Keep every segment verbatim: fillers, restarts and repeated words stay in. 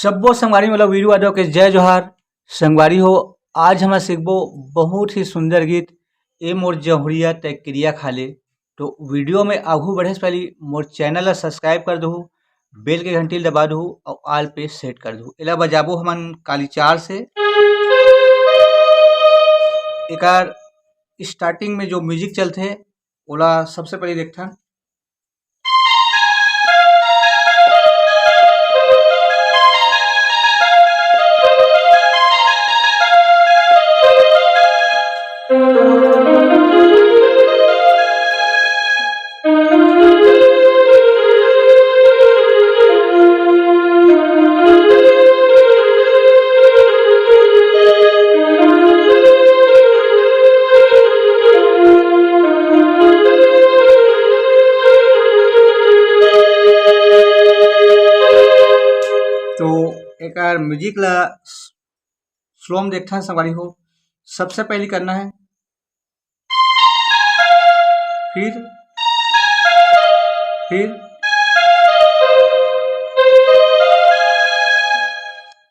सब्बो संगवारी मन ल वीरू यादव के जय जोहार। संगवारी हो, आज हमन सीखबो बहुत ही सुंदर गीत, ए मोर जहुरिया तै किरिया खा ले। तो वीडियो में आगू बढ़े से पहले मोर चैनल ला सब्सक्राइब कर दहू, बेल के घंटी ला दबा दहू और ऑल पे सेट कर दहू। एला बजाबो हमन काली चार से। एकर स्टार्टिंग में जो म्यूजिक चलथे, ओला सबसे पहले देखथन। तो एकर म्यूजिक ला स्लो में देखथन संगवारी हो। सबसे पहले करना है, फिर, फिर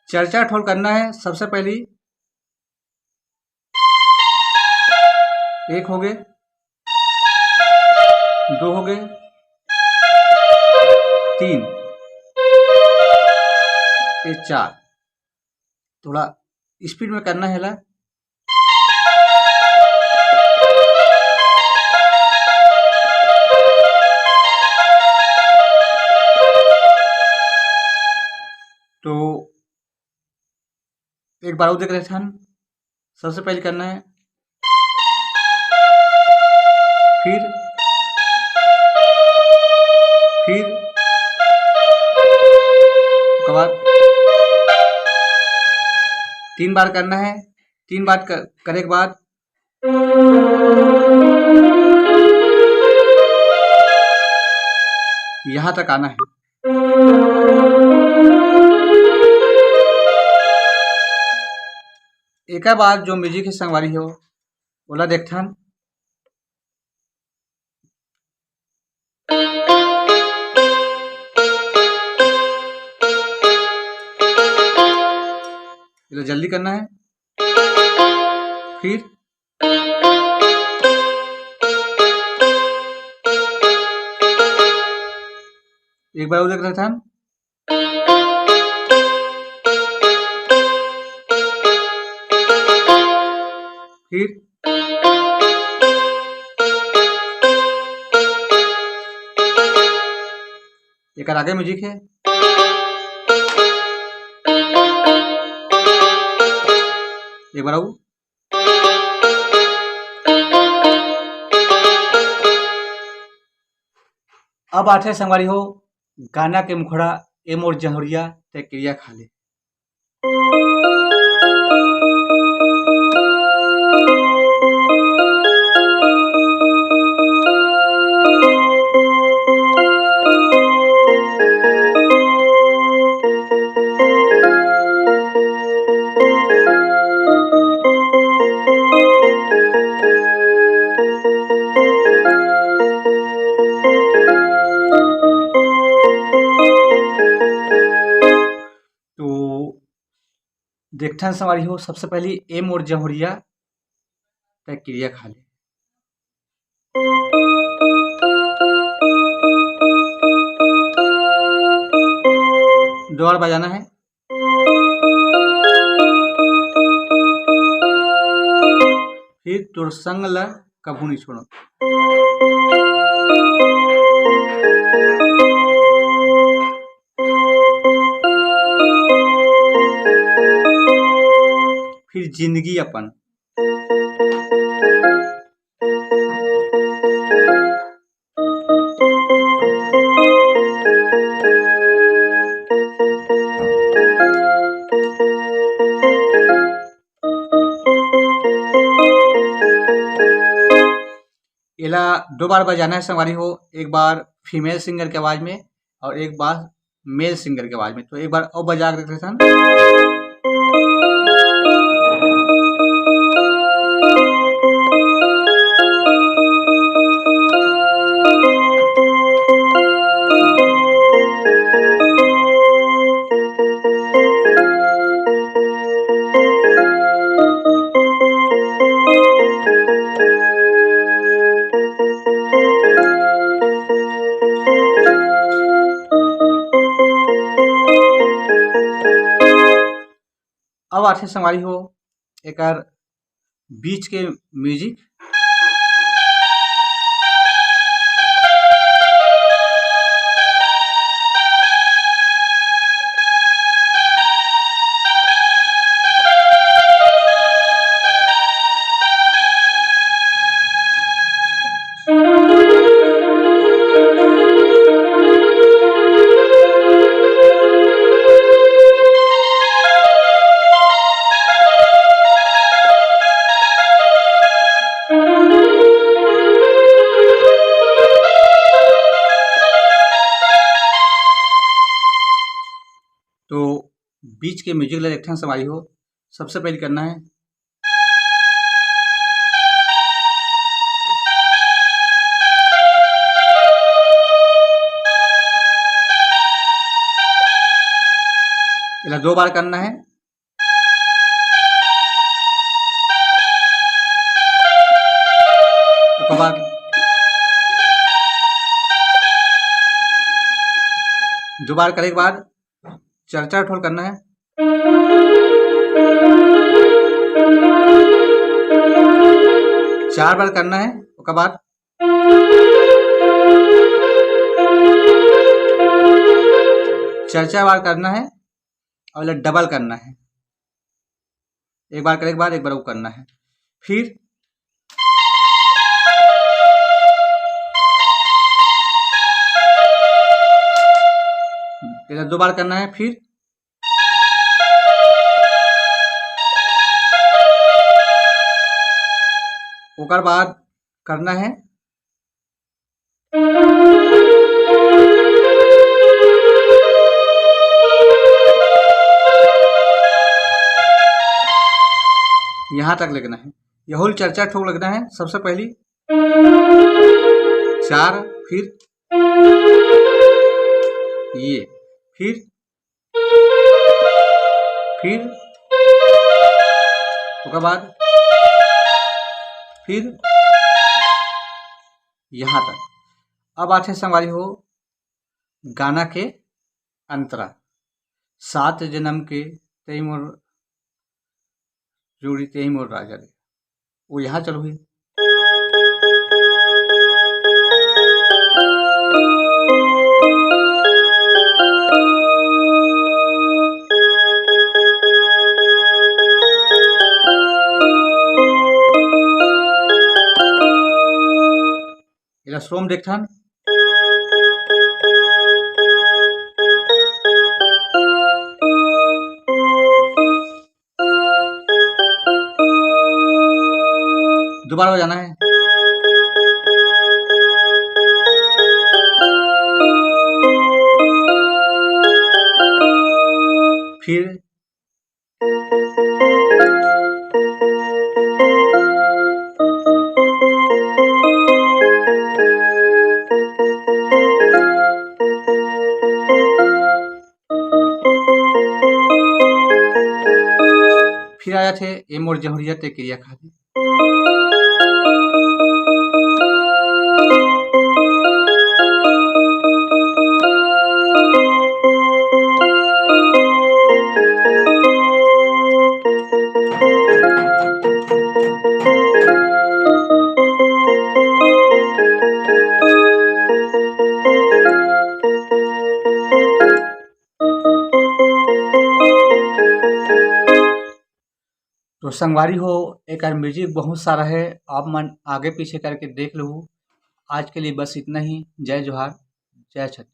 चार चार ठोल करना है। सबसे पहले एक हो गए, दो हो गए, तीन, ये चार। थोड़ा स्पीड में करना है ला। तो एक बार और देख रहे थे हम। सबसे पहले करना है, फिर, फिर, उसके बाद तीन बार करना है। तीन बार कर, करे के बाद यहाँ तक आना है। एकर बाद जो म्यूजिक है संगवारी हो, ओला देखथन। ये तो जल्दी करना है। फिर एक बार और देख रहे थे हम। फिर एकर आगे म्यूजिक है। एक बार आऊ। अब आथे संगवारी हो गाना के मुखड़ा, ए मोर जहुरिया तै किरिया खा ले। तो देखथन संगवारी हो, सबसे पहली ए मोर जहुरिया तै किरिया खा ले। दो बार बजाना है। फिर तोर संग ला कभू नहीं छोड़ो। फिर जिंदगी अपन। एला दो बार बजाना है संगवारी हो, एक बार फीमेल सिंगर के आवाज में और एक बार मेल सिंगर के आवाज में। तो एक बार और बजा के देख लेथन। अब आथे संगवारी हो एकर बीच के म्यूजिक। तो बीच के म्यूजिक ला एक ठन संगवारी हो, सबसे पहले करना है एला दो बार करना है। ओकर बाद दो बार करे के बाद चार चार ठोल करना है, चार बार करना है। ओकर बाद चार चार बार करना है और एला डबल करना है, एक बार करे के बाद एक बार वो करना है। फिर एला दो बार करना है। फिर ओकर बाद करना है यहाँ तक लगना है, यहोल चार चार ठोक लगना है। सबसे पहली चार, फिर ये, फिर फिर ओकर बाद फिर यहाँ तक। अब आथे संगवारी हो गाना के अंतरा, सात जन्म के तेई मोर जोड़ी, तेई मोर राजा रे, वो यहाँ चलो ही। एला स्लो में देखथन। दोबारा बजाना है। फिर फिर आ जाथे ए मोर जहुरिया ते किरिया खाथे। तो संगवारी हो, एकर म्यूजिक बहुत सारा है, आप मन आगे पीछे करके देख लहू। आज के लिए बस इतना ही। जय जोहार, जय छत्तीसगढ़।